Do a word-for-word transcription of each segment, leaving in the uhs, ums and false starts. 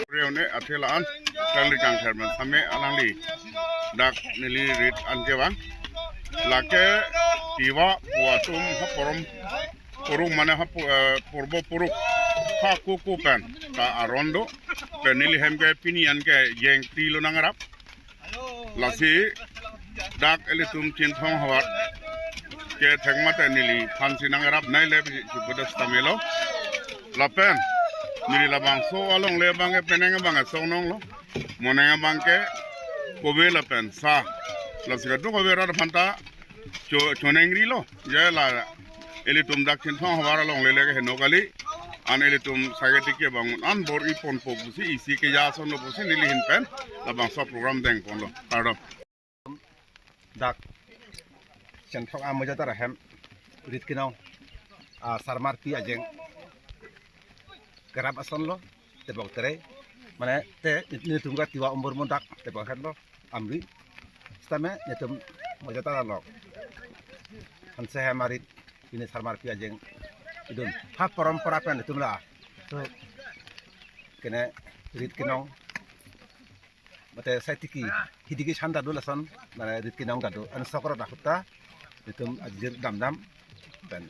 Reone athe la-an, kangli kangther man same alangli dak neli rit an kevang. Lake Tiwa pu atum ha porom poruk mane ha pu-, eh, porbo poruk ha kuku pen ta aron do. Pen neli hem ke pini an ke jeng tilo nangrap. Lasi dak ilitum Chinthong havar ke thekmate neliphansi nangrap nai le si pudas tamelo. Lapen neli labangso alongle abang ke penang abang ke songnong lo. Monang abang ke kove lapen sa. Lasi kadokave rat aphanta cho-, chonengri lo. Je la ilitum dak Chinthong havar alongle le ke heno kali. An ilitum sake tiki abang an bor-i ponpo pusi isi ke jason lo pusi neli ahin pen labangso program dengponlo. Kardom. Dak Chinthong amuja tara hem Rit Kenong, ah, Sarmarpi Ajeng kerap ason lo, tebok tere, mane te netum ka Tiwa Umbor Mondak tebok hen lo, Amri, sitame netum Mojatar along, hanse hem arit, pini Sarmarpi Ajeng idun, ha porompora pen netum la, so, kene Rit Kenong, mate sai tiki, hidi ke chan ta do lason, mane Rit Kenong ta do, an sokro ta hutta, netum ajir damdam, pen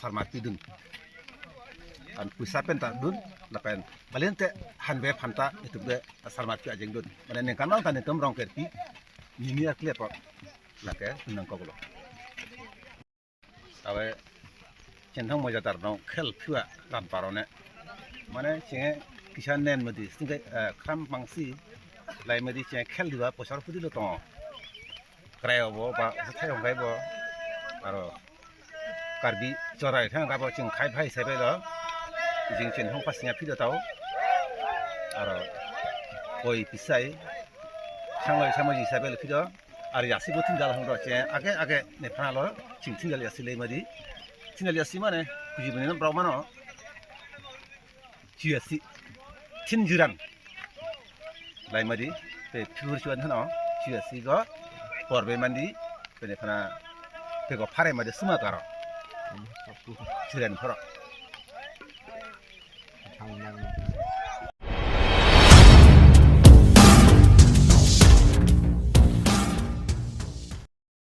Sarmarpi dun. An pusa pen ta dun, lapen, balen te hanve phanta, netum ke Sarmarpi Ajeng dun. Mane ningkan long ta netum Rongkerpi, nini akle po, lake, nang koklo. Ave, Chinthong Mojatar nong khel phua ran paro ne. Mane chinge kisa nen medi, sing ke, eh, kham pangsi, lai medi chinge khel diwa posor pudi lo tong. Krai obo, ba, sathai ongkai bo. Aro, Karbi chorai thang kabo ching khai bhai sai lo. Jing Chinthong pasnya phi do tau. Aro, koi pisai, sang loi samoji sai lo phi do. Ar jasi bo thinjal hong do che, age age nephan lo, ching thinjal jasi lei madi. Thinjal jasi mane, kuji bini nam brok mano. Chu jasi. Thin juran. Lai madi, pe phur chuan hano, chu jasi go, porbe mandi, pe nephana, pe go phare madi suma karo. Juran pharo.